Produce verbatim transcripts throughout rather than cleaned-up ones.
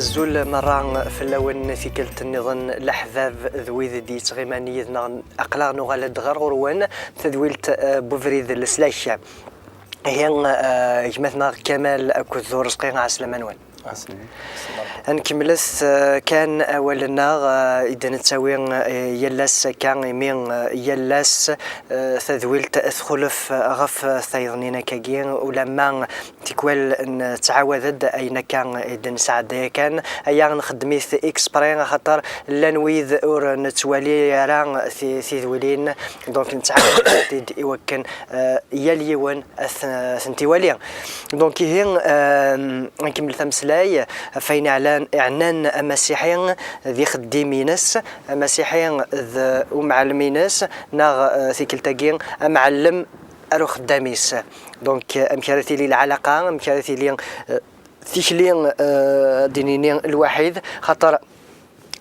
Azul merra fell-awen, tikkelt nniḍen, leḥbab d wid d-yettɣiman yid-neɣ, aql-aɣ nuɣal-d ɣer ɣur-wen, tadwilt, eh, n ubrid n leslak. Ihi, eh, gma-tneɣ Kamal akked Urezqi, ɛeslama-nwen. Ɛeslama. Ad nkemmlet, eh, kan awal-nneɣ, eh, i d-nettawi, eh, yal ass akka, imi, eh, yal ass, eh, tadwilt txulef ɣef tayeḍnin akkagi, ulamma tikwal nettɛawad-d ayen akka i d-nesɛedday yakan. Aya nxeddem-it exprès, axaṭer llan wid ur nettwali ara ti-, tidwilin, donc nettɛawad-tent-id i wakken, eh, yal yiwen ad t-, ad tent-iwali. Donc ihi, eh, nkemmel tameslay ɣef wayen iɛlan, iɛnan amasiḥi d ixeddim-ines, amasiḥi d umɛellem-ines, neɣ, eh, tikkelt-agi amɛellem ar uxeddam-is. Donc, eh, amek ara tili lɛalaqa, amek ara tili, eh, tikli, eh, ad d-nini lwaḥid, xaṭer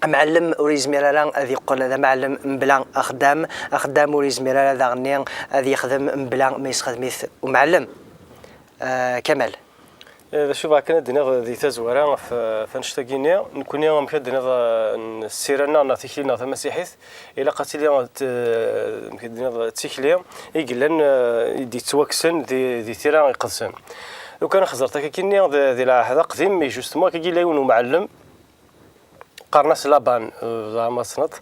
amɛellem ur yezmir ara ad yeqqel d amɛellem mebla axeddam, axeddam ur yezmir ara daɣenni ad yexdem mebla ma yesxedm-it umɛellem. Eh, Kamal. Eh, d acu bɣa kan ad d-iniɣ di tazwara ɣef, ɣef annect-agi-nni, nekkni amek ad d-iniḍ, eh, n ssira-nneɣ neɣ tikli-nneɣ tamasiḥit, ilaq ad tili, eh, t-, eh, amek ad d-iniḍ, d tikli i yellan, eh, i d-yettwakksen di, di tira iqedsen. Lukan xẓert akka-kini di, di lɛahd aqdim, justement, akka yella yiwen umɛellem, qqaren-as Laban, eh, zeɛma tessneḍ.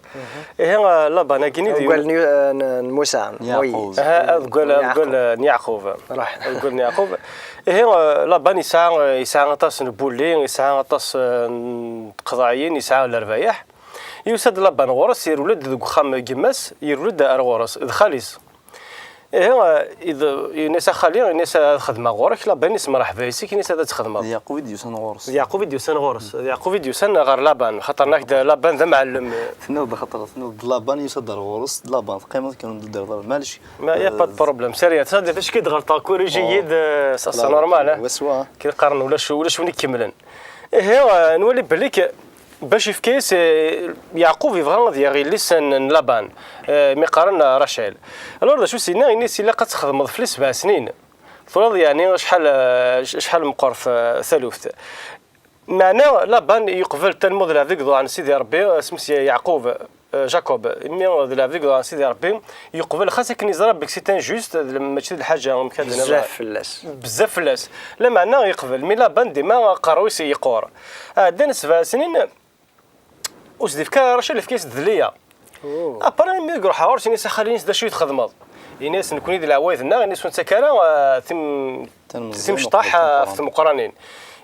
Ihi, eh, Laban-agi-ni d yiwen n, eh, n, n Musa, Yeɛqub. Moïse. Aha, ad ggal, ad ggal, eh, n Yeɛqub. Ruḥ. Ad ggal n Yeɛqub. Ihi, eh, Laban yesɛa, eh, yesɛa aṭas n bulli, yesɛa aṭas, eh, n tqeḍɛiyin, yesɛa lerbayeḥ. Yusa-d Laban ɣur-s, yerwel-d deg uxxam n yemma-s, yerwel-d ar ɣur-s, d xali-s. Ihi, eh, id-, yenna-as a xali, yenna-as ad xedmeɣ ɣur-k, Laban yenna-as mreḥba yes-k, yenna-as ad txedmeḍ. D Yeɛqub i d-yusan ɣur-s. D Yeɛqub i d-yusan ɣur-s. D Yeɛqub i d-yusan ɣer Laban, xaṭer nnak-d Laban d amɛellem. Tenniḍ-d xaṭer, tenniḍ-d Laban yusa-d ar ɣur-s, d Laban, teqqimeḍ kan ur d-teddireḍ ara, maɛlic. Ma, y a pas de problème, sérieux, ça, d acu i d-ɣelṭeɣ, corrige-iyi-d, eh, ça, c'est normal, hein. Kin qqaren ulac, ulac win ikemmlen. Ihi, eh, nwali belli k-, bac yefka-yas, eh, Yeɛqub yebɣa ad yaɣ yelli-s n, n Laban, eh, mi qqaren, eh, Rachel. Alors, d acu s-yenna? Yenna-yas ilaq ad txedmeḍ fell-i sebɛa snin. Turiḍ, yeɛni, acḥal, eh, acḥal meqqret, eh, taluft. Meɛna Laban yeqbel talmud d lɛebd i iḍuɛen Sidi Ṛebbi, asmi-s Yeɛqub, eh, Jacob, imi d lɛebd i iḍuɛen Sidi Ṛebbi, yeqbel xas akken yeẓra belli c'est injuste, d lem-, mačči d lḥaǧa, amek ad d-niniḍ, bezzaf fell-as. Bezzaf fell-as. Lameɛna yeqbel, mi Laban dima aqerru-is yeqqur. Ɛeddan sebɛa snin, ur s-d-ifka ara Rachel, yefka-yas-d d Liya. Après, mi deg ruḥ ɣur-s, ini-as a xali, ini-as d acu i txedmeḍ? Ini-as nekkni d leɛwayed-nneɣ, ini-as ur nettak ara, eh, tim-, timecṭaḥ, eh, ɣef tmeqqranin.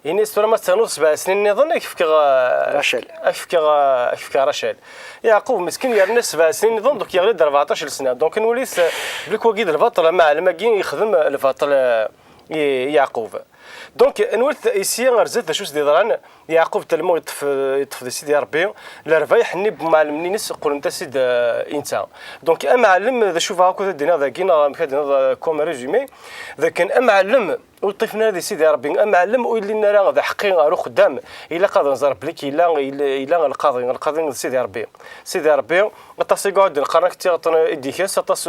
Ini-as tura ma ternuḍ sebɛa snin nniḍen, ad k-fkeɣ, eh, Rachel. Ad k-fkeɣ, eh, ad k-fkeɣ Rachel. Yeɛqub meskin yerna sebɛa snin nniḍen, donc yeɣli-d rbeɛṭac n sna. Donc nwalit, eh, belli wagi d lbaṭel, amɛellem-agi yexdem lbaṭel, eh, i Yeɛqub. Donc, nwalit sya ar zdat d acu s-d-yeḍran, Yeɛqub tellement yeṭṭef, yeṭṭef di Sidi Ṛebbi, lerbayeḥ-nni n umɛellem-nni-ines qqlent-as-id, eh, i netta. Donc, amɛellem, d acu bɣa akk ad d-iniɣ dagi, neɣ amek ad d-iniḍ, eh, comme résumé, d akken amɛellem ur yeṭṭifen ara di Sidi Ṛebbi, amɛellem ur yellin ara d aḥeqqi ar uxeddam, ilaq ad nẓer belli yella, yella, yella lqaḍi, lqaḍi d Sidi Ṛebbi. Sidi Ṛebbi, aṭas i iɛudden qqaren-ak d tiɣeṭṭen i d-ikes, aṭas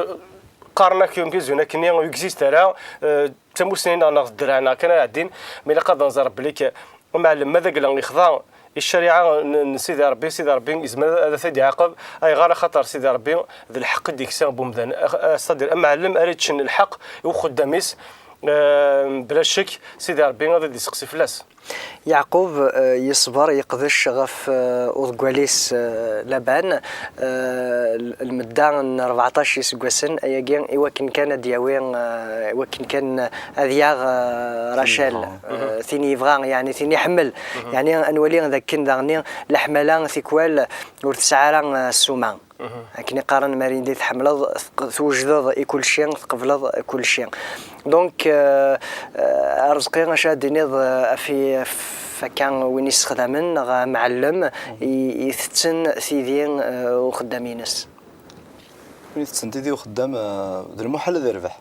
qqaren-ak, amek i zun akkenni ur existe ara, eh, d tamussni neɣ, neɣ d ddreɛ neɣ kan ara ɛeddin, mi ilaq ad nẓer belli k-, amɛellem ma d agla yexḍa i ccariɛa n, n Sidi Ṛebbi, Sidi Ṛebbi yezmer ad t-id-iɛaqeb. Ayɣer? Axaṭer Sidi Ṛebbi d lḥeqq i d-yeksa n wemdan. Ax-, c'est-à-dire amɛellem ara yeččen lḥeqq i uxeddam-is, eh, bla ccek Sidi Ṛebbi ad d-iseqsi fell-as. Yeɛqub, eh, yeṣber, yeqdec ɣef, eh, uḍeggal-is, eh, Laban, eh, l-, lmedda n rbeɛṭac iseggasen, ayagi i wakken kan ad d-yawi, eh, i wakken kan ad yaɣ, eh, Rachel, eh, tin yebɣa, yeɛni tin iḥemmel. Yeɛni ad nwali d akken daɣenni leḥmala tikwal ur tesɛi ara, eh, ssuma. Akken i qqaren, ma yella tḥemmleḍ, tq-, twejdeḍ i kulci, tqebleḍ kulci. Donc, euh, euh, Arezqi, acu ad d-tiniḍ, euh, ɣef i-, ɣef akka win yessexdamen neɣ amɛellem i, itetten tidi, euh, uxeddam-ines? Win itetten tidi uxeddam, euh, d lmuḥal ad irbeḥ.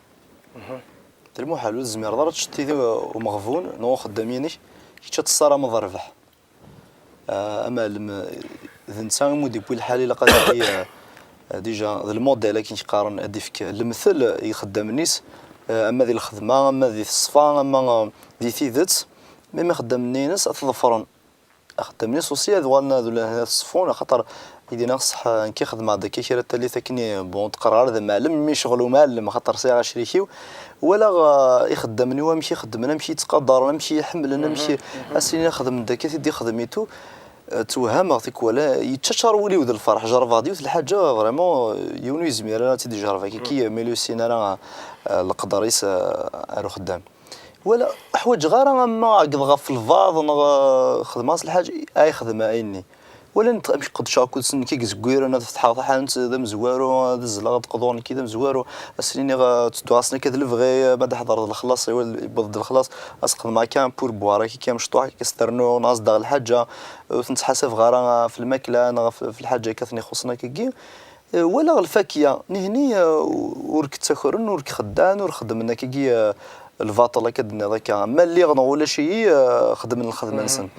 D lmuḥal, ur tezmireḍ ara ad teččeḍ tidi, euh, umeɣbun neɣ uxeddam-inek, kečč ad tessarameḍ rrbeḥ. Ah, amɛellem, eh, d netta umi d-yewwi lḥal, ilaq ad yili, eh, eh, déjà d lmudell akken i qqaren, ad d-ifk lemtel i ixeddamn-is, eh, ama di lxedma, ama di teṣfa, ama, eh, di tidet, même ixeddamn-nni-ines ad t-ḍefren. Axeddam-nni s aussi ad uɣalen ad ula-, ad ṣeffun, axaṭer i d-yenna ṣṣeḥ, nekk i xedmeɣ-d akka kra n tallit akken i, bon, tqerrar d amɛellem, mi ccɣel umɛellem, axaṭer sɛiɣ acrik-iw, walaɣ, eh, ixeddamen-iw amek i xeddmen, amek i ttqadaren, amek i ḥemmlen, amek i, as-inin xedmen-d akka, t-id-ixdem et tout, eh, ttwehhameɣ tikwal, eh, yeččaččar wul-iw d lferḥ, jerrbeɣ-d yiwet lḥaǧa, vraiment, eh, yiwen ur yezmir ara ad tt-id-ijerreb akka, ki, eh, mi ur yessin ara, eh, leqder-is, eh, ar uxeddam. Wala, ḥwaǧeɣ ara ama ɛeggḍeɣ ɣef lbaḍ neɣ, eh, xedmeɣ-as lḥaǧa, ay xedmeɣ ayenni. Wala nett-, amek qeddceɣ akked-sen nekk i yezwwiren, ad fetḥeɣ taḥanut d amezwaru, ad zleɣ, ad qḍuɣ nekk d amezwaru, ad sen-iniɣ, eh, ttedduɣ-asen akka d lebɣi, eh, ma ad d-ḥḍreɣ d lexlaṣ, iwal-, yewweḍ-d lexlaṣ, ad s-xedmeɣ akka un pourboire, akka, akka amecṭuḥ, akka s-ternu, neɣ ad s-daɣ lḥaǧa, ur ten-ttḥasab ara ɣef lmakla neɣ ɣef, ɣef lḥaǧa akka ten-ixuṣṣen akkagi. Eh, walaɣ lfakya, nihni, eh, ur k-ttakren, ur k-xeddan, ur xeddmen akkagi, eh, lbaṭel akka d-tenniḍ akka. Ma lliɣ neɣ ulac-iyi, eh, xeddmen lxedma-nsen.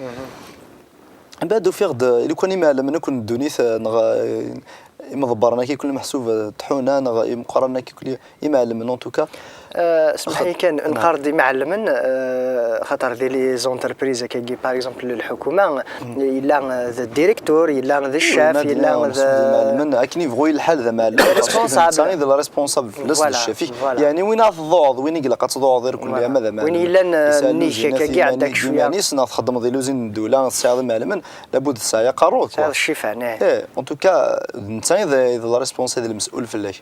Mbeɛd ufiɣ-d, eh, lukan imɛellmen akk n ddunit, eh, neɣ, eh, imḍebbren akka kul meḥsub, eh, tḥuna, neɣ imeqqranen akka kul imɛellmen, en tout cas. Eh, smeḥ-iyi kan, nqar-d imɛellmen, eh, xaṭer di les entreprises akkagi, par exemple, lḥukuma, yella, eh, d directeur, yella d ccaf, yella d imɛellmen, akken yebɣu yella lḥal d amɛellem. Responsable. Netta i d le responsable fell-as d ccaf-ik. Voilà. Yeɛni win ara tḍuɛeḍ, win i ilaq ad tḍuɛeḍ irkelli ama d amɛellem. Win yellan, eh, nnig-k, akkagi, ɛedda-k cwiya. Iman-is neɣ txedmeḍ i luzin n ddula, tesɛiḍ imɛellmen, labud tesɛi aqerru, quoi. Tesɛiḍ ccifan, eh. Eh, en tout cas, d netta i d, i d le responsable, i d lmes'ul fell-ak.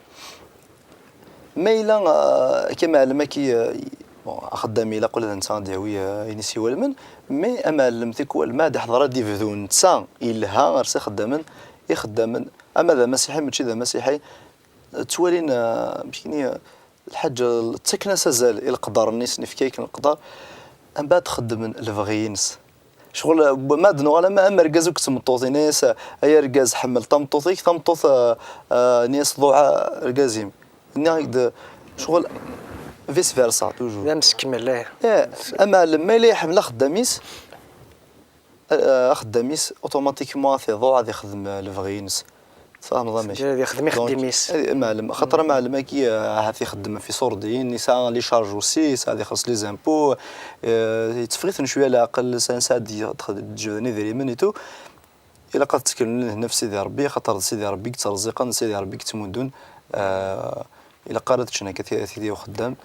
Ma yella, ah, akka amɛellem-agi, ah, bon, axeddam ilaq ula d netta ad d-yawi, ah, ayen i s-iwalmen, mais amɛellem tikwal ma ad iḥḍer ad d-ibdu netta yelha ɣer s ixeddamen, ixeddamen, ama d amasiḥi, mačči d amasiḥi, ttwalin, ah, amek-nni, ah, lḥaǧa, ttaken-as azal i leqder-nni, s-, nefka-yak leqder, mbeɛd xeddmen lebɣi-ines. Ccɣel, ma d-nuɣal am, am argaz akked tmeṭṭut, ini-as, ay argaz, ḥemmel tameṭṭut-ik, tameṭṭut, ah, ah, ini-as, ḍuɛ argaz-im. Nniɣ-ak-d, ccɣel, vice versa, toujours. D ameskemmel, eh. Eh, amɛellem, ma yella iḥemmel axeddam-is, ah, axeddam-is, automatiquement ad t-iḍuɛ, ad ixdem, ah, lebɣi-ines. Tfehmeḍ amek? Ad ixdem ixeddim-is. Donc, eh, amɛellem, xaṭer amɛellem-agi, eh, ahat ixeddem fi ṣurdiyin, yesɛa les charges aussi, yesɛa ad ixelleṣ les impôts, eh, yetteffeɣ-iten cwiya leɛqel, s-, ansa ad d-, d-ǧebden idrimen et tout. Ilaq ad tteklen nnef Sidi Ṛebbi, xaṭer d Sidi Ṛebbi i yettreẓẓiqen, d Sidi Ṛebbi i yettmuddun. Eh, ilaq ara ad ččen akka ti-, tidi uxeddam.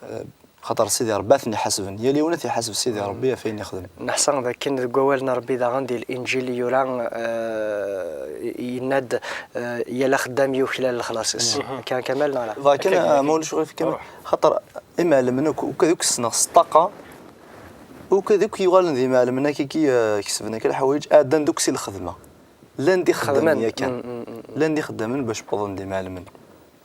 Eh, Xaṭer Sidi Ṛebbi ad ten-iḥasben. Yal yiwen ad t-iḥaseb Sidi Ṛebbi ɣef ayen yexdem. Neḥsa d akken deg wawal n Ṛebbi daɣen di Linǧil yura, eh, yenna-d, eh, yal axeddam yuklal lexlaṣ-is. Kan Kamal neɣ ala? Dɣa kan, ma ulac aɣilif Kamal, xaṭer imɛellmen akk, akk ad akk ssneɣ s ṭṭaqa, akk ad akk yuɣalen d imɛellmen akka i, eh, kesben akka leḥwayeǧ, ɛeddan-d akk si lxedma. Llan d ixeddamen yakan. Llan d ixeddamen bac wwḍen d imɛellmen.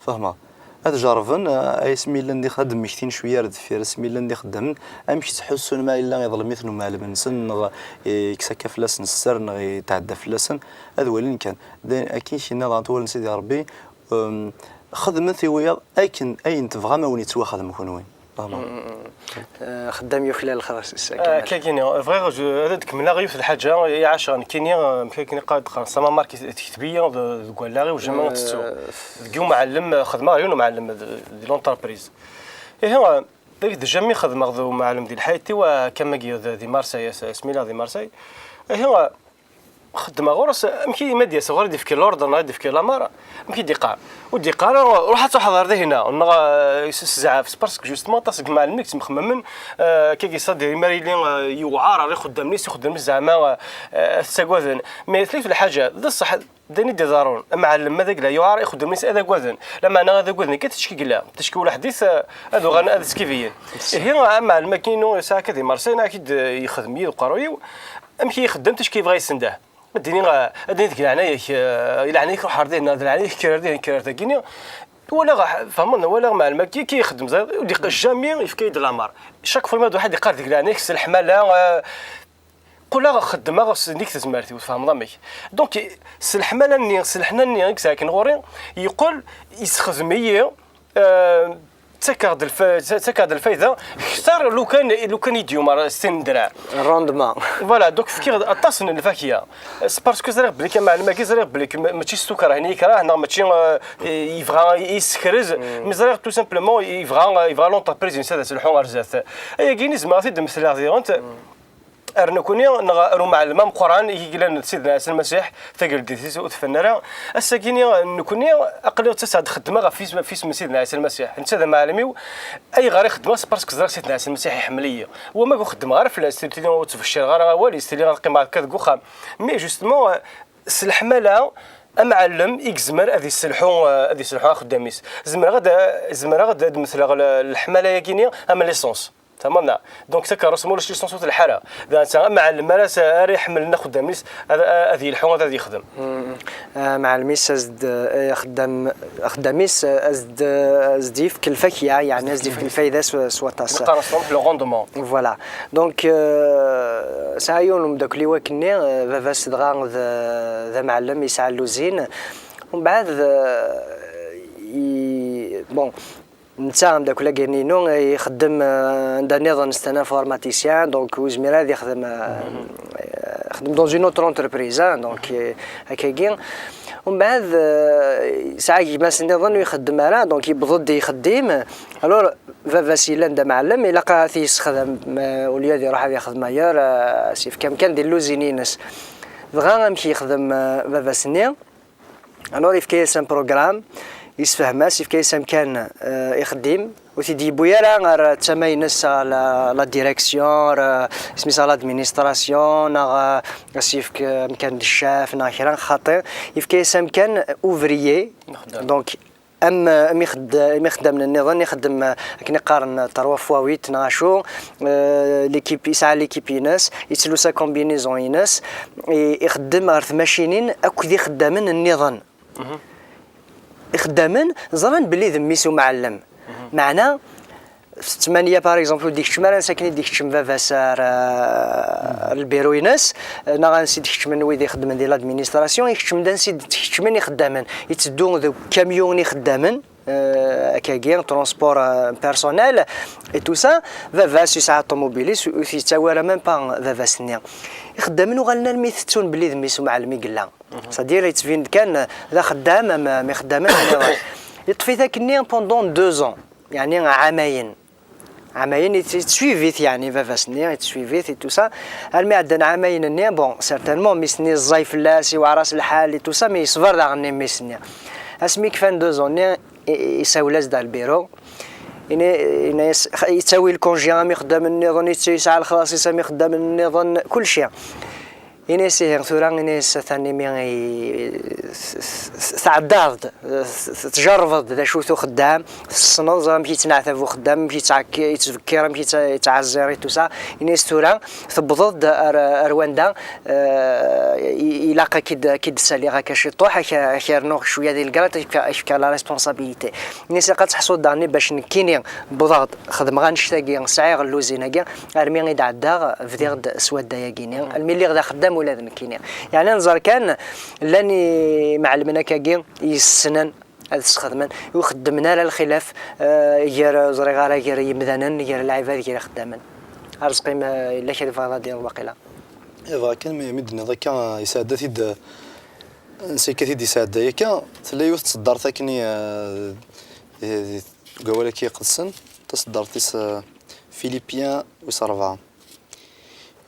Fehmeɣ. Ad jerrben, eh, asmi llan d ix-, ad d-mmektin cwiya ar deffir, asmi llan d ixeddamen, amek ttḥussun ma yella iḍlem-iten umɛellem-nsen, neɣ, eh, yekkes akka fell-asen sser, neɣ yetɛedda fell-asen, ad walin kan. D ayen, akken i k-yenna daɣen wawal n Sidi Ṛebbi, em, xedmet i wiyaḍ akken ayen tebɣam a wen-yettwaxdem kunwi. Fehmeɣ. Eh, xeddam yuklal lexlaṣ-is. Akkagini, bɣiɣ ad d-kemmleɣ yiwet lḥaǧa i ɛaceɣ nekkini, eh, amek akken i qqaren, qqaren sama Mark tekteb-iyi deg wallaɣ-iw, jamais ad tettu. Deg umɛellem, eh, xedmeɣ ɣer yiwen umɛellem d, di l'entreprise. Ihi, eh, deg déjà mi xedmeɣ d umɛellem di lḥayat-iw, eh, akka magi d, di Marseille, as-, asmi lliɣ di Marseille. Ihi, eh, xeddmeɣ ɣur-s, amek i ma d-yas ɣur-i d-yefki l'ordre neɣ i d-yefki l'amara, amek i d-yeqqar? Ur d-yeqqar ara, ruḥ ad truḥeḍ ar dihina, neɣ, eh, s-, szeɛf, c'est parce que justement aṭas n yimɛellmen i yettemxemmamen, eh, akka yessadir imar yili, eh, yewɛer ar ixeddam-is, ixeddam-is zeɛma, eh, ad t-ttagaden. Mais tella lḥaǧa, d ṣṣeḥ, d ayen i d-iḍerrun. Amɛellem ma d agla yewɛer, ixeddam-is ad agaden. Lameɛna ad agaden kan ticki yella, ticki ulaḥdit, eh, ad uɣalen ad skibiyen. Ihi, amɛellem akken inu yesɛa akka di Marseille, neɣ ak-id-yexdem yid uqerruy-iw, amek i ixeddem, ticki yebɣa yessendeh. Ad d-ini, ad d-ini deg leɛnaya-k, eh, i leɛnaya-k ruḥ ar dihin, neɣ d leɛnaya-k kker ar dihin, kker ar dagini. Walaɣ, fehmeḍ, walaɣ amɛellem-agi ki ixeddem, ẓriɣ, ur d-iqqar jamais, yefka-yi-d lamar. Chaque fois ma d waḥed iqqar deg leɛnaya-k s leḥmala, eh, qqleɣ xeddmeɣ s nnig tezmert-iw, tfehmeḍ amek. Donc, s leḥmala-nni, s leḥnana-nni i yesɛa akken ɣur-i, yeqqel yessexdem-iyi, eh, ttakeɣ-d lfa-, ttakeɣ-d lfayda kter lukan, lukan i d-yumar s tin n ddreɛ. Rendement. Voilà, donc fkiɣ-d aṭas n lfakya. C'est parce que ẓriɣ belli amɛellem-agi, ẓriɣ belli ma-, mačči s tukerha i yi-yekreh, neɣ mačči, euh, yebɣa i yessekrez, mais ẓriɣ tout simplement yebɣa, yebɣa l'entreprise-ines ad as-telḥu ar zdat. Ayagi i zemreɣ ad t-id-mmektiɣ diɣen. Ar nekkni, neɣ ar umɛellem ameqqran i yellan d Sidna Ɛisa Lmasiḥ, tageldit-is ur tefren ara. Ass-agi-ni, nekkni, aql-i ttaseɣ-d xeddmeɣ ɣef isem, ɣef isem n Sidna Ɛisa Lmasiḥ. Netta d amɛellem-iw. Ayɣer i xeddmeɣ? C'est parce que ẓriɣ Sidna Ɛisa Lmasiḥ iḥemmel-iyi. Wama ur xeddmeɣ ara fell-as, tili ur ttbeccireɣ ara awal, tili ad qqimeɣ akka deg uxxam. Mais justement, s leḥmala, amɛellem i yezmer ad yesselḥu, ad yesselḥu axeddam-is. Zemreɣ ad, zemreɣ ad, ad metleɣ le-, leḥmala-agi-ni am l'essence. Tamaḍna. Donc, takeṛṛust ma ulac l'essence ur telḥa ara. D netta amɛellem ara s-, ara iḥemmlen axeddam-is, ad, ad yelḥu, ad, ad yexdem. Amɛellem-is as-d, eh, axeddam, axeddam-is, eh, as-d, eh, as-d-yefk lfakya, yeɛni as-d-yefk lfayda s, s waṭas. Neqqar-as le rendement. Voilà. Donc, euh, sɛiɣ yiwen umeddakel-iw akkenni, euh, baba-s dɣa d, d amɛellem, yesɛa lluzin. Umbeɛd, euh, i, bon, netta ameddakel-agi-inu ixeddem, euh, anda nniḍen, c'est un informaticien, donc ur yezmir ad yexdem, euh, ixeddem dans une autre entreprise, hein, donc, euh, akkagi. Umbeɛd, euh, yesɛa gma-s nniḍen ur ixeddem ara, donc yewweḍ-d ixeddim. Alors, baba-s yellan d amɛellem, ilaq ad t-yessexdem, euh, au lieu ad iruḥ ad yexdem ailleurs, euh, as-yefk amkan di lluzin-ines. Dɣa amek yexdem, euh, baba-s-nni? Alors, yefka-yas un programme, yessefhem-as, yefka-yas amkan, euh, ixeddim, ur t-id-yewwi ara ɣer tama-ines, à la, la direction, ɣer, euh, isem-is, à l'administration, neɣ, euh, as-yefk, euh, amkan d ccaf, neɣ kra, xaṭi, yefka-yas amkan ouvrier. Donc, am, am ixedd-, am ixeddamen nniḍen, ixeddem, eh, akken i qqaren, trois fois huit neɣ acu, eh, l'équipe, yesɛa l'équipe-ines, yettlusa combinaison-ines, i-, ixeddem ɣer tmacinin akked ixeddamen nniḍen. Ixeddamen ẓran belli d mmi-s umɛellem. Meɛna, f ttmanya, par exemple, ur d-ikeččem ara ansa akken i d-ikeččem baba-s ar, eh, ar lbiru-ines, eh, neɣ ansi d-keččmen wid ixeddmen di l'administration, ikeččem-d ansi d-keččmen ixeddamen. Itteddu deg kamyun ixeddamen, eh, akkagi, transport, eh, personnel, et tout ça. Baba-s yesɛa ṭumubil-is, ur t-yettawi ara même pas baba-s-nni. Ixeddamen uɣalen armi tettun belli d mmi-s umɛellem i yella. C'est-à-dire, yettbin-d kan d axeddam am, am ixeddamen nniḍen. Yeṭṭef-it akkenni pendant deux ans, yeɛni ɛamayen. Ɛamayen, yett-, yettsuivi-t, yeɛni baba-s-nni, yettsuivi-t et tout ça. Armi ɛeddan ɛamayen-nni, bon, certainement, mmi-s-nni ẓẓay fell-as, iwɛer-as lḥal et tout ça, mais yeṣber daɣen mmi-s-nni. Asmi kfan deux ans-nni, i-, i-, isawel-as-d ar lbiru. Ini-, ini-as, yettawi lkunji am ixeddamen nniḍen, yett-, yesɛa lexlaṣ-is am ixeddamen nniḍen, kulci. Ini-as ihi tura, ini-as atan imi i, tɛeddaḍ-d, tjerrbeḍ-d d acu-t uxeddam, tessneḍ amek yettneɛtab uxeddam, amek yettɛekki-, yettbekkir, amek yetta-, yettɛezzir et tout ça. Ini-as tura, tewwḍeḍ-d ar, ar wanda, eh, i-, ilaq ad k-id-, ad k-id-ssaliɣ akka ciṭuḥ, ad k-, ad k-rnuɣ cwiya di legrad, ad k-, ad k-fkeɣ la responsabilité. Ini-as ilaq ad teḥṣuḍ daɣen bac nekkini wwḍeɣ-d, xedmeɣ annect-agi, sɛiɣ lluzin-agi, armi i d-ɛeddaɣ, bdiɣ-d s wadday-agi-ni, almi lliɣ d axeddam ula d nekkini. Yeɛni nẓer kan, llan imɛellmen akkagi yessnen ad sxedmen, ur xeddmen ara lxilaf, eh, gar, ẓriɣ ara, gar yimdanen, gar lɛibad, gar ixeddamen. Arezqi, ma yella kra tebɣiḍ ad d-tiniḍ waqila? Ihi, bɣiɣ kan mi, mi d-tenniḍ akka, yesɛedda-t-id, ansi akka t-id-yesɛedda akka, tella yiwet n tseddart akken i, eh, di, di, deg wawal-agi iqedsen, taseddart-is, eh, Philippiens wis ṛebɛa.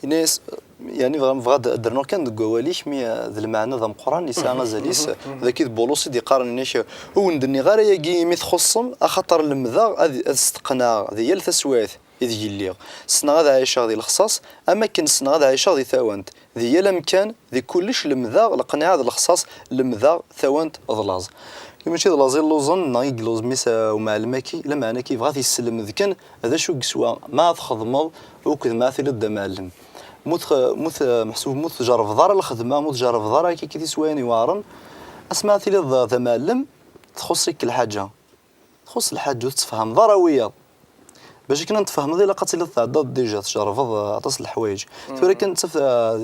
Yenna-yas, yeɛni bɣa, bɣa ad d-rnuɣ kan deg wawal-ik, mi, eh, d lmeɛna d ameqqran, yesɛa azal-is, d akka i d Bulus i d-iqqaren, yenna-k, ur wen-d-nniɣ ara ayagi imi txuṣṣem, axaṭer lemdeɣ ad, ad steqneɣ di yal taswiɛt ideg lliɣ. Ssneɣ ad ɛiceɣ di lexṣaṣ, am akken ssneɣ ad ɛiceɣ di tawant. Di yal amkan, di kullec lemdeɣ leqniɛa d lexṣaṣ, lemdeɣ tawant d laẓ. I mačči d laẓ i lluẓen, neɣ i yelluẓ mmi-s, uh, umɛellem-agi, lameɛna-agi yebɣa ad t-yesselmed kan d acu i yeswa ma ad txedmeḍ uked ma ad tiliḍ d amɛellem. Mu tx-, mu t-, meḥsub mu tjerrbeḍ ara lxedma, mu tjerrbeḍ ara akka tiswayin iweɛren, asmi ad tiliḍ d, d amɛellem, txuṣṣ-ik lḥaǧa. Txuṣṣ lḥaǧa ur tettfehmeḍ ara wiyaḍ. Bac akken ad tfehmeḍ, ilaq ad tiliḍ tɛeddaḍ déjà, tjerrbeḍ, uh, aṭas n leḥwayeǧ. Tura kan ttaf, uh,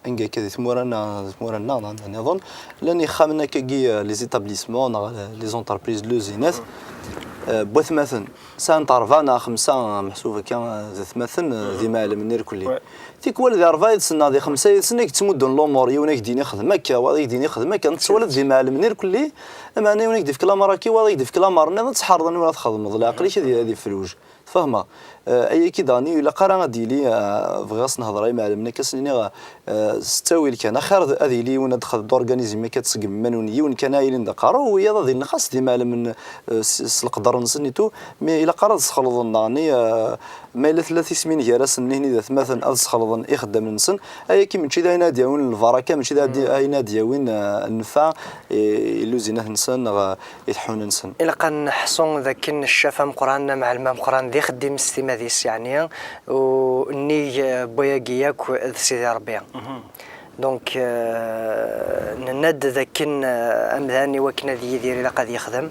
anga akka di tmura-nneɣ, di tmura-nneɣ, neɣ niḍen, llan yexxamen akkagi, uh, les établissements, neɣ, uh, les entreprises, l'usinat, uh, n watmaten. Sɛant ṛebɛa neɣ xemsa, uh, meḥsub akka, uh, d atmaten, uh, d imɛellmen irkelli. Tikwal di ṛebɛa yid-sen neɣ di xemsa yid-sen i yettmuddun lumuṛ, yiwen ad k-d-yini xdem akka, wayeḍ ad k-d-yini xdem akka, tettwaliḍ d imɛellmen irkelli, lameɛna yiwen ad k-d-yefk lameṛ akka, wayeḍ ad k-d-yefk lameṛ nniḍen, tḥerḍen ur ad txedmeḍ, leɛqel-ik ad y-, ad yefruj. Tfehmeḍ? Eh, ayagi daɣen ur ilaq ara ad yili, eh, bɣiɣ ad s-nehḍer i imɛelmen akka, ad sen-iniɣ, eh, s ttawil kan, axir ad yili yiwen ad d-organizem akka ad tṣeggem iman-nwen, yiwen kan ad yilin d aqerru, wiyaḍ ad ilin xas d imɛelmen, eh, s, s leqder-nsen et tout, mais ilaq ara ad sxelḍen daɣen, eh, ma yella tella tismin gar-asen nihni d atmaten ad sxelḍen ixeddamen-nsen, ayagi mačči d ayen ad d-yawin lbaraka, mačči d ad-, ayen ad d-yawin, eh, nnfeɛ i, i lluzinat-nsen neɣ i tḥuna-nsen. Ilaq ad neḥṣu d akken ccaf ameqqran, amɛellem ameqqran, d ixeddim s timmad-is, yeɛni, u nnig, eh, n wayagi yakk d Sidi Ṛebbi. Donc, eh, nenna-d d akken, eh, amdan i wakken ad yidir ilaq ad yexdem.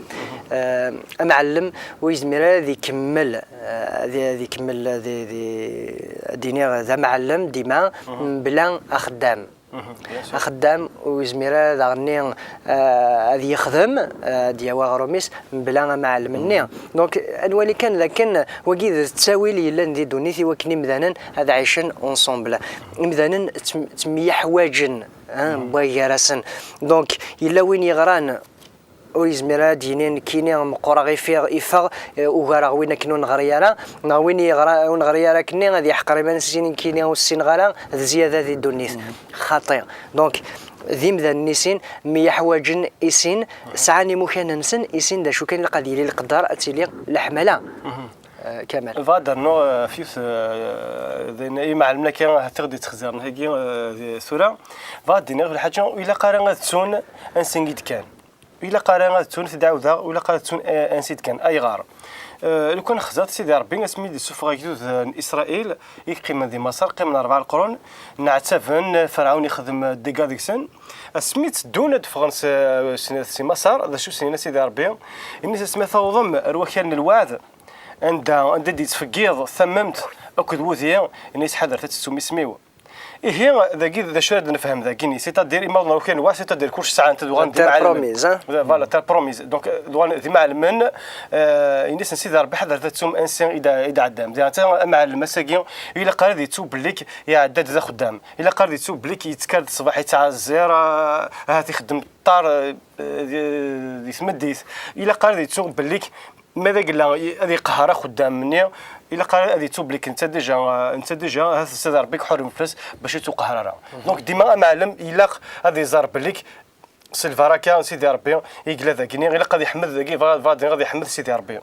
Eh, amɛellem ur yezmir ara ad ikemmel, eh, ad, ad ikemmel, ad, ad, ad iniɣ d amɛellem dima, mebla axeddam. Axeddam ur yezmir ara daɣenni, eh, ad yexdem, eh, ad d-yawi aɣrum-is mebla amɛellem-nni. Donc, ad nwali kan d akken wagi d ttawil yellan di ddunit i wakken imdanen ad ɛicen ensemble. Imdanen ttem-, ttemyeḥwaǧen, hein, wway gar-asen. Donc, yella win yeɣran ur yezmir ara ad d-yini nekkini meqqreɣ, ifiɣ, ifeɣ, eh, ugareɣ win akken ur neɣri ara, neɣ win yeɣra, ur neɣri ara akkenni ad yeḥqer iman-is, nekkini ur ssineɣ ara, d zzyada di ddunit. Xaṭi. Donc, d imdanen i sin, myeḥwaǧen i sin, sɛan imukan-nsen i sin, d acu kan ilaq ad yili leqder, ad tili leḥmala. Eh, Kamal. Bɣiɣ ad d-rnuɣ, eh, ɣef yiwet, eh, d ayen imɛelmen akka, ahat i ɣ-d-yettxezziren hagi, eh, di tura. Bɣiɣ ad d-iniɣ lḥaǧa, ur ilaq ara ad ttun ansi i d-kkan. Ilaq ara ad ttun, t-id-ɛawdeɣ, ur ilaq ara ad ttun, eh, ansi d-kkan. Ayɣer? Eh, lukan xziɣ Sidi Ṛebbi, asmi d-issufeɣ agdud, eh, n Isṛayil, i yeqqimen di Maṣer, qqimen rebɛa leqrun, nneɛtaben, Ferɛun ixdem dega deg-sen. Asmi tteddun ad d-ffɣen s, s, si Maṣer, d acu s-yenna Sidi Ṛebbi? Yenna-as, asmi tawḍem ar wakal n lweɛd, anda, anda d-yettfeggiḍ tamemt akked wudi, yenna-as, ḥadret ad tettum isem-iw. Ihi, dagi d acu ara d-nefhem dagi-ni, c'est-à-dire, imaḍen n wakal n lweɛd, c'est-à-dire, kullec sɛan-t, ad uɣalen d terre imɛelmen. Promise, hein? Voilà, terre promise. Donc, euh, ad uɣalen d imɛelmen, euh, yenna-asen Sidi Ṛebbi, ḥadret ad tettum ansi i d-, i d-ɛeddam. Diɣen, amɛellem ass-agi, ilaq ara ad yettu bellik iɛedda-d d axeddam. Ilaq ara ad yettu bellik yettkar-d ṣṣbeḥ, yettɛezzir, euh, ahat ixeddem ṭṭar, euh, di, di tmeddit. Ilaq ara ad yettu bellik ma d agella i-, ad iqehher axeddam-nni, ilaq ara ad yettu belli netta déjà, netta déjà, ahat Sidi Ṛebbi iḥurem fell-as bac ur yettqehher ara. Donc, dima amɛellem ilaq ad iẓer belli s lbaraka n Sidi Ṛebbi i yella dagi-ni, ilaq ad iḥmed dagi, bɣa, bɣa ad iḥmed Sidi Ṛebbi.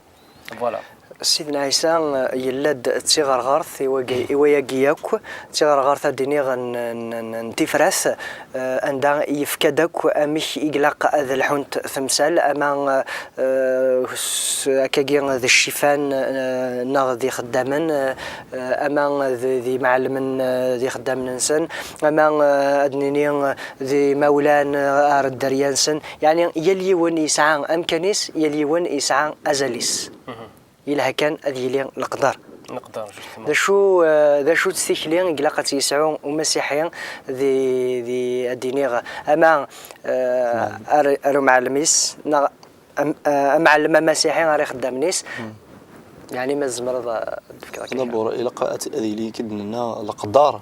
Voilà. Sidna Ɛisa, eh, yella-d d tiɣerɣert i wagi, i wayagi yakk, d tiɣerɣert ad d-iniɣ n, n, n, n tifrat, eh, anda yefka-d akk amek i ilaq ad lḥunt temsal, ama, eh, s-, akkagi d ccifan, eh, neɣ d ixeddamen, eh, ama d, d imɛellmen, eh, d ixeddamen-nsen, ama, eh, ad nini, eh, d imawlan, eh, ar dderya-nsen. Yeɛni, yal yiwen yesɛa amkan-is, yal yiwen yesɛa azal-is. Yelha kan ad yili leqder. Leqder, justement. D acu, eh, d acu-tt tikli i ilaq ad tt-yesɛu umasiḥi di, di, ad d-iniɣ, ama, eh, ar, ar umɛellem-is, neɣ am-, eh, amɛellem amasiḥi ar ixeddamen-is? Yeɛni ma tzemreḍ, eh, ad d-tefkeḍ akka kra. D'abord, ilaq ad, ad yili, kif d-nenna, leqder,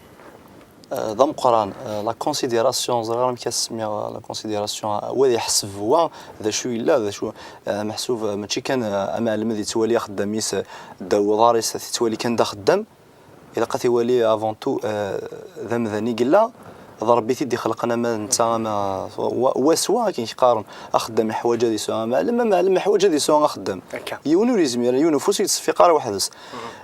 eh, d ameqqran, eh, la considération, ẓriɣ amek ad s-semmiɣ, eh, la considération, eh, wa ad iḥseb wa d acu yella, d acu, eh, meḥsub, eh, mačči kan, eh, amɛellem ad yettwali axeddam-is, eh, ddaw uḍar-is, ad t-yettwali kan d axeddam, ilaq ad t-iwali avant tout, eh, d amdan i yella, d Ṛebbi i t-id-ixelqen ama d netta, ama wa, wa s wa akken i k-qqaren, axeddam iḥwaǧ ad yesɛu amɛellem, amɛellem iḥwaǧ ad yesɛu axeddam. Akka. Yiwen ur yezmir, yiwen ufus ur yettseffiq ara weḥd-s.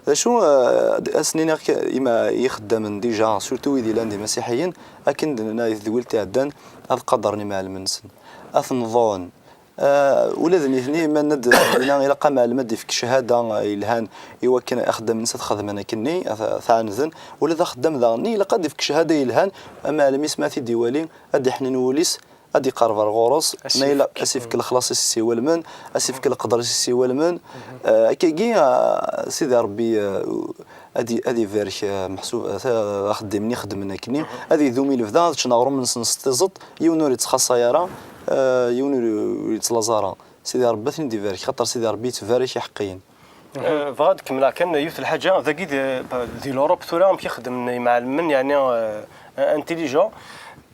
D acu, eh, ad s-niniɣ k-, ima, i ixeddamen déjà, surtout wid yellan d imasiḥiyen, akken d-nenna di tedwilt iɛeddan, ad qadren imɛellmen-nsen, ad ten-ḍuɛen. Eh, ula d nitni, ma nenna-d dinna, ilaq amɛellem ad d-ifk cchada, eh, yelhan i wakken axeddam-nnes ad xedmen akkenni, ad t-, ad t-ɛaneden. Ula d axeddam daɣenni, ilaq ad d-ifk cchada yelhan, amɛellem-is ma ad t-id-iwali, ad d-iḥnin wul-is, ad d-iqerreb ar ɣur-s, ma yella ad s-ifk lexlaṣ-is i s-iwalmen, ad s-ifk leqder-is i s-iwalmen. Eh, akkagi, eh, Sidi Ṛebbi, eh, ad i-, ad ibarek, eh, meḥsub, eh, ta-, axeddim-nni xeddmen akkenni, ad idum i lebda, ad ččen aɣrum-nsen s tiẓeṭ, yiwen ur yettxaṣṣay ara, eh, yiwen ur, ur yettlaẓ ara. Sidi Ṛebbi ad ten-id-ibarek, xaṭer Sidi Ṛebbi yettbarek iḥeqqiyen. Eh, bɣiɣ ad kemmleɣ kan yiwet lḥaǧa, dagi di, di l'Europe tura, amek i xeddmen imɛelmen, yeɛni, eh, intelligent.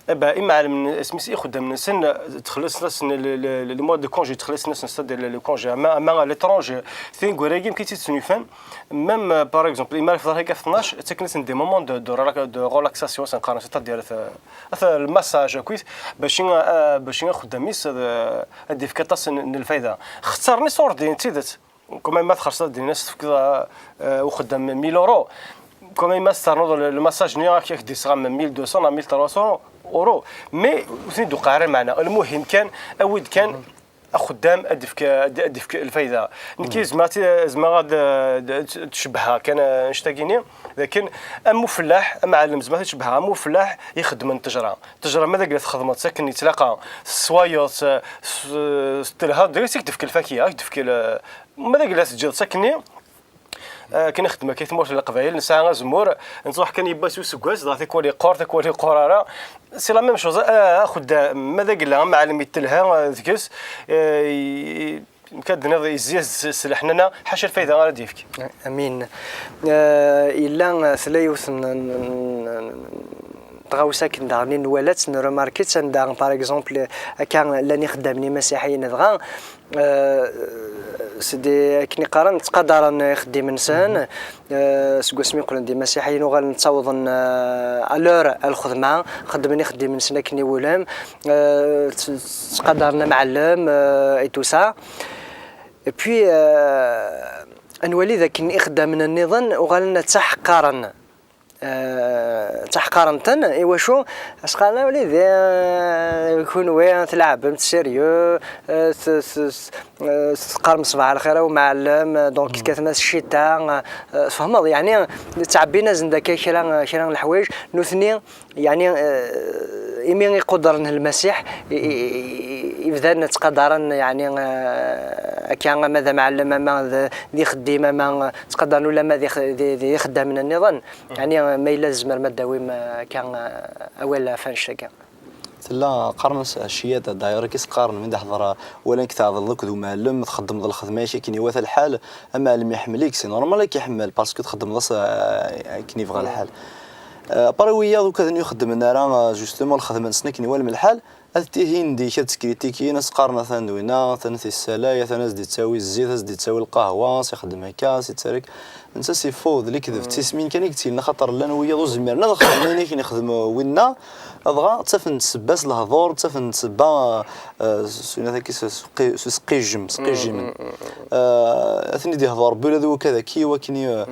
Eh ben, imɛalmen, isem-is, ixeddamen-nsen, ttxelliṣen-asen le, le, le, le mois de congé, ttxelliṣen-asen, c'est-à-dire le, le congé, ama, ama à l'étranger, tin n wayagi, amek i tt-id-snufan, même, euh, par exemple, imi ara yefḍer akka ɣef tnac, ttaken-asen des moments de, de, relax- de relaxation, asen qqaren, c'est-à-dire, euh, at-, le massage, akkit, bac i, euh, bac i axeddam-is, ad, ad d-yefk aṭas n, n lfayda. Xettaren-is ur din, d tidet. Quand même, ma txellṣeḍ ad d-iniɣ tefkiḍ, euh, uxeddam mille euros. Quand même, ma ternuḍ le, le massage-nni, ak-, ak-d-yesɣam mille deux cents neɣ mille trois cents euros. Mais ur ten-id-tuqiɛ ara lmeɛna. Lmuhim kan, awi-d kan axeddam ad d-yefk, ad d-, ad d-yefk lfayda. Nekki zemreɣ ti-, zemreɣ ad, ad, ad cebbḥeɣ kan, euh, annect-agi-nni. Lakin am ufellaḥ, amɛellem, zemreɣ ad cebbḥeɣ am ufellaḥ ixeddmen ttejra. Ttejra ma d agla txedmeḍ-tt akken yettlaqa, tesswayeḍ-tt, s-, s-, telha, deg-s i k-d-tefk lfakya, i k-d-tefk l-, ma d agla teǧǧiḍ-tt akkenni, akken i xeddmen akka i tmurt n Leqbayel, nesɛa azemmur, nettruḥ kan yiwwas useggas, dɣa tikwal yeqqur, tikwal yeqqur ara. C'est la même chose, a-, axeddam, ma d agla, amɛellem yettelha, eh, deg-s, eh, i-, i-, nekk ad d-nniɣ, yezzi-as s, s leḥnana, ḥaca lfayda ara d-yefk. Amin. Eh, yella, eh, tella yiwet n, n, n, n tɣawsa akken daɣen i nwala-tt, nremarki-tt, anda, par exemple, akka llan ixeddamen imasiḥiyen dɣa, eh, sdi akken i qqaren, ttqadaren ixeddimen-nsen, eh, seg wasmi qqlen d imasiḥiyen, uɣalen ttawḍen, eh, à l'heure ar lxedma, xeddmen ixeddimen-nsen akken iwulem, eh, tt-, ttqadaren amɛellem, eh, et tout ça. Et puis, eh, ad nwali d akken ixeddamen nniḍen uɣalen ttaḥeqqaren. Eh, ttaḥqaren-ten, iwacu? As qqaren, a wlidi, eh, kunwi tleɛbem-d sérieux, eh, t-, t-, t-, eh, teqqarem ṣbaḥ lxir a umɛellem, eh, donc tekkatem-as ccita, eh, tfehmeḍ, yeɛni, ttɛebbin-asen-d akka kra, kra n leḥwayeǧ, nutni, yeɛni, eh, imi i qudren Lmasiḥ, i, i, i, i bdan ttqadaren, yeɛni, eh, akka ama d amɛellem, ama d, d ixeddim, ama ttqadaren ulamma d ix-, d, d ixeddamen nniḍen. Yeɛni, ma yella tzemrem ad d-tawim, eh, akka, eh, awal ɣef annect-agi. Tella, qqaren-as cciyada, d'ailleurs, i s-qqaren, mi d-iḥḍer, eh, walan-k tɛedleḍ akked umɛellem, txeddmeḍ lxedma-k akken iwata lḥal, amɛellem iḥemmel-ik, c'est normal ad k-iḥemmel, parce que txeddmeḍ-as, eh, akken yebɣa lḥal. Eh, après wiyaḍ ukad ur xeddmen ara, eh, justement, lxedma-nsen akken iwalem lḥal, ad tihin deg-k ad ttkritikyin, ad s-qqaren atan d winna, atan tissalay, atan ad s-d-ittawi zzit, ad s-d-ittawi lqahwa, s-ixeddem akka, s-ittarek. Netta sifud, d lekdeb, d tismin kan i yettilin, axaṭer llan wiyaḍ ur zmiren ad xedmen ayen akken ixdem winna, dɣa ttafen-d ssebba s lehdur, ttafen-d ssebba, eh, s, s, s, s, s usqijjem, sqijimen. Eh, ad ten-id-ihder Rebbi ula d wakka d aki, wakken i, eh,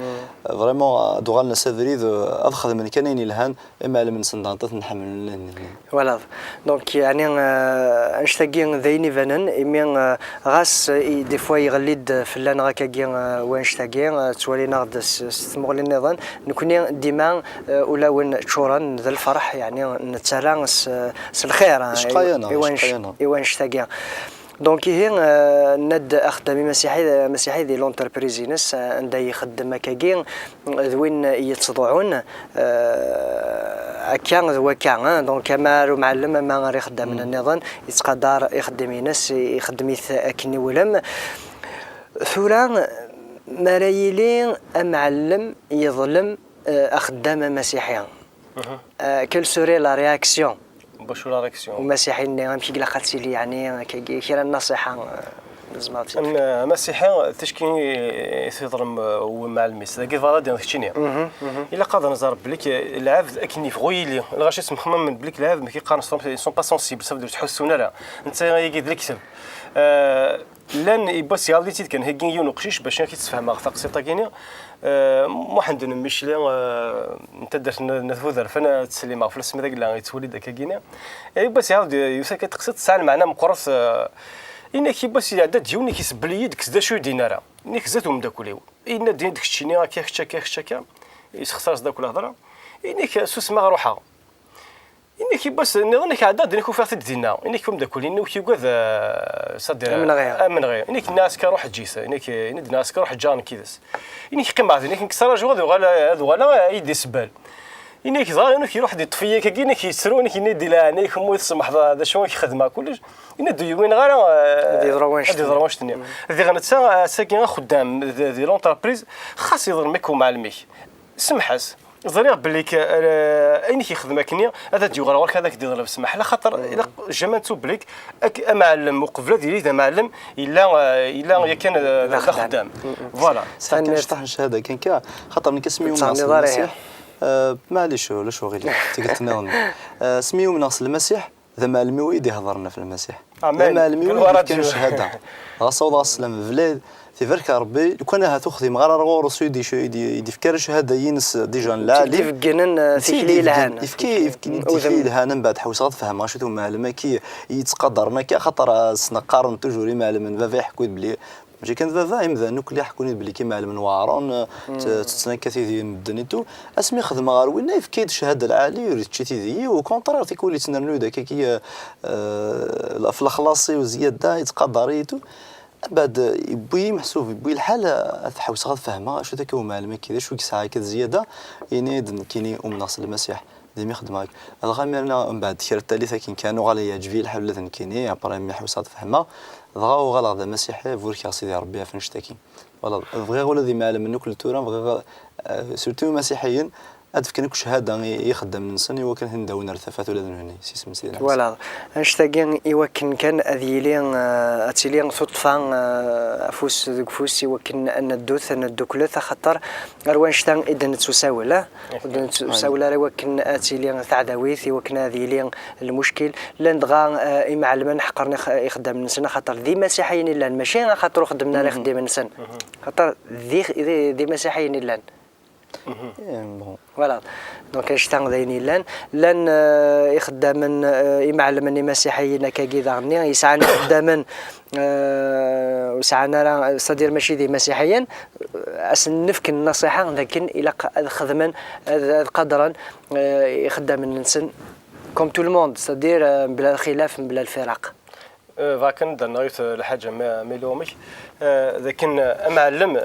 vraiment, ad uɣalen s abrid, eh, ad xedmen kan ayen yelhan, imɛellmen-nsen daɣen ad ten-ḥemmlen llan. Voilà. Donc, yeɛni, eh, annect-agi d ayen ibanen, imi, eh, ɣas, eh, i, des fois, yeɣli-d fell-aneɣ akkagi, eh, wannect-agi, eh, ttwalin-aɣ-d s, s tmuɣli nniḍen, nekkni dima, eh, ulawen ččuren d lferḥ, yeɛni nettarra s, s lxir, eh, i, i wannect-, i wannect-agi. Donc, ihi, eh, nenna-d axeddam imasiḥi, amasiḥi di l'entreprise-ines, eh, anda ixeddem akkagi, d win yettḍuɛun, eh, akka d wakka, hein. Donc, ama ar umɛellem, ama ar ixeddamen nniḍen, yettqadar ixeddim-ines, ixeddem-it akken iwulem. Tura, mi ara yili amɛellem yeḍlem, eh, axeddam amasiḥi, eh, quelle serait la réaction? Bacu la réaction? Umasiḥi-nni, amek i ilaq ad tili, yeɛni, akkagi, kra n nnṣiḥa, eh, nezmer ad tt-id-nefk? Am-, amasiḥi, ticki i t-iḍlem, eh, umɛellem-is. Dagi ḍara din keččini. Ilaq ad nẓer belli k-, lɛebd akken yebɣu yili. Lɣaci semxemmamen belli k-, lɛebd, mi k-iqqaren sont, sont pas sensibles, ça veut dire ur ttḥussun ara. Netta, agi d lekdeb. Eh, Llan, yiwwas iɛawed-itt-id kan, heggi yiwen uqcic bac ad k-id-sfehmeɣ taqsiṭ-agi-ni. Eh, Muḥend n Micli, eh, n taddart n, n At Buderfan, ad ttsellimeɣ fell-as, ma d agla yettwali-d akkagi-ni. Eh, yiwwas iɛawed yusa kan taqsiṭ tesɛa lmeɛna meqqret, eh, inak yiwwas iɛedda-d yiwen, inak isebbel-iyi-d, kkes d acu i d-yenna ara. Inak zdat umeddakel-iw. Yenna-d, yenna-d keččini akka, kečč akka, kečč akka. Yessexṣar-as-d akk lehḍra. Inak susmeɣ, ruḥeɣ. Inek yiwwas nniḍen, inek ɛeddaɣ-d, inek ufiɣ-t-id dinna. Inek umeddakel-inu ur k-yugad, eh, s-, ad d-, amenɣi. Amenɣi. Inek nniɣ-as kan ruḥ eǧǧ-it. Inek, inek nniɣ-as kan ruḥ eǧǧ-aɣ nekk yid-s. Inek qqimeɣ din, inek nekk ttṛajuɣ ad uɣal, ad uɣaleɣ, eh, ad yi-d-isebbal. Inek dɣa, inek iruḥ-d iṭṭef-iyi akkagi, inek yettru, inek yenna-d di leɛnaya-k, a mmi, tsemḥeḍ, d acu i k-xedmeɣ kullec. Inek ur yumin ara, eh, ad yeḍru wanect-nni. Ad yeḍru wanect-nni. Diɣ netta, ass-agi axeddam di, di l'entreprise, xas yeḍlem-ik umɛellem-ik, semḥ-as. Ẓriɣ belli k-, eh, ayen i k-yexdem akkenni ad d-yuɣal ɣur-k, ad ak-d-iḍleb ssmaḥ, laxaṭer ilaq jamais ad tublik ak-, amɛellem uqbel ad yili d amɛellem, yella, eh, yella yakan, eh, d axeddam. Voilà. Tanemmirt. Cṭaḥ n cchada kan ka, xaṭer nekk asmi umneɣ s Lmasiḥ, eh, maɛlic, ulac uɣilif, tikkelt nniḍen. Eh, asmi umneɣ s Lmasiḥ, d amɛellem-iw i d-ihedren ɣef Lmasiḥ. D amɛellem-iw i d-yefkan cchada. Ɣas awḍeɣ sslam, bla tibarek Rebbi, lukan ahat ur xdimeɣ ara ar ɣur-s i d-yefka ara cchada-ines déjà n lɛali. D-ibeggnen, eh, tikli yelhan. Yefka-yi-d tikli yelhan, mbeɛd ḥewseɣ ad fehmeɣ acu-t umɛellem-agi i yettqadaren akka, axaṭer, eh, ssneɣ qqaren toujours imɛellmen, baba iḥekku-d belli mačči kan d baba, imdanen akk lli ḥekkun-d belli imɛellmen weɛren, eh, t-, tetten akka tidi n medden et tout. Asmi xedmeɣ ɣer winna, yefka-yi-d cchada lɛali, ur yečči tidi, au contraire, tikwal yettnernu-d akkaki, eh, eh, ɣef lexlaṣ-iw zzyada, yettqadar-iyi et tout. Mbeɛd, eh, yewwi-yi meḥsub, yewwi lḥal, eh, ad ḥewseɣ ad fehmeɣ acu-t akka umɛellem-agi, d acu i yesɛa akka d zzyada, ini-d nekkini umneɣ s Lmasiḥ, d imi xedmeɣ akka. Dɣa mirna mbeɛd kra n tallit akken kan, uɣal yeɛǧeb-iyi lḥal ula d nekkini, après mi ḥewseɣ ad fehmeɣ, dɣa uɣaleɣ d amasiḥi, burkeɣ Sidi Rebbi ɣef annect-agi. Voilà, bɣiɣ ula d imɛellmen akk n tura, bɣiɣ, eh, surtout imasiḥiyen, ad d-fken akk cchada i, i ixeddamen-nsen, i wakken ad ten-id-awin ar tafat ula d nutni, s yisem n Sidna Ɛisa. Voilà, annect-agi i wakken kan ad yili, eh, ad tili tuṭṭfa, eh, afus deg ufus, i wakken ad neddut, ad nedduklet, axaṭer ar wannect-a i d-nettusawel, eh? Ur d-nettusawel ara i wakken ad tili taɛdawit, i wakken ad yili lmuckil. Llan dɣa, eh, imɛellmen ḥeqren ix-, ixeddamen-nsen, axaṭer d imasiḥiyen i llan, mačči axaṭer ur xeddmen ara ixeddimen-nsen. Axaṭer d ix-, d, d imasiḥiyen i llan. Eh, bon. Voilà. Donc, annect-a d ayen yellan. Llan, eh, ixeddamen, eh, imɛellmen imasiḥiyen akkagi daɣen-nni, yesɛan ixeddamen, eh, ur sɛan ara, c'est-à-dire mačči d imasiḥiyen, eh, ad sen-nefk nnasiḥa d akken ilaq ad xedmen, ad, ad qadren, eh, ixeddamen-nsen, comme tout le monde, c'est-à-dire, eh, mebla lxilaf, mebla lfiraq. Eh, dɣa kan ad d-rreɣ yiwet lḥaǧa ma, ma yella wamek, eh, d akken, eh, amɛellem,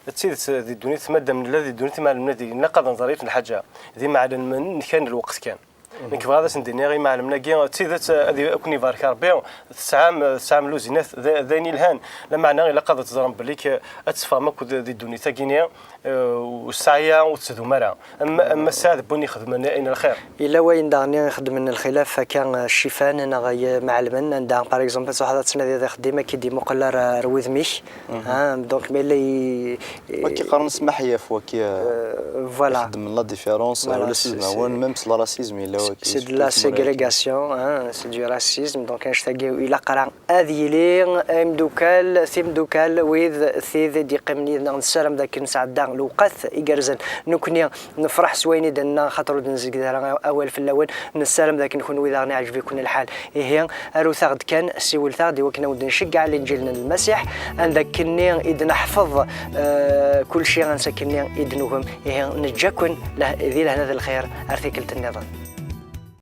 d tidet, eh, di ddunit, madam nella di ddunit, imɛellmen ad ilin, ilaq ad nẓer yiwet n lḥaǧa, d imɛellmen n kra n lweqt kan. Nekk bɣiɣ ad asen-d-iniɣ imɛellmen-agi, d tidet, eh, ad, ad ken-ibarek Rebbi, tesɛam, eh, tesɛam luzinat, d, d ayen yelhan, lameɛna ilaq ad teẓrem belli k-, ad teffɣem akk di, di ddunit-agi-ni, eh, ur tesɛi, ur tettdum ara. Am, am ass-a d win ixedmen ayen lxir. Yella wayen daɣen i ixedmen lxilaf, akka, eh, ccifan neɣ imɛellmen, anda, par exemple, ad truḥeḍ ad tnadiḍ ixeddim, ad k-id-imuqel ar, ar wudem-ik. Hein, donc, ma yella i, i, waki qqaren smaḥyaf, waki, eh, voilà, ixeddmen la différence, voilà, ula s udmawen, même s le racisme, yella waki. C'est de la ségrégation, hein, c'est du racisme, donc, annect-agi, ilaq ara ad yili imdukal, timdukal, wid, tid i d-yeqqimen yid-neɣ. Nessaram d akken nesɛedda lewqat igerrzen. Nekkni nefreḥ s wayen i d-nenna, xaṭer ur d-nezgid ara awal fell-awen. Nessaram d akken kenwi daɣen iɛǧeb-iken lḥal. Ihi, arut-aɣ-d kan, siwlet-aɣ-d i wakken ad wen-d-nceggeɛ Linǧil n Lmasiḥ, anda akkenni i d-neḥfeḍ, eh, kulci, ansa akkenni i d-nugem. Ihi, neǧǧa-ken lah-, di lehna d lxir ar tikkelt nniḍen.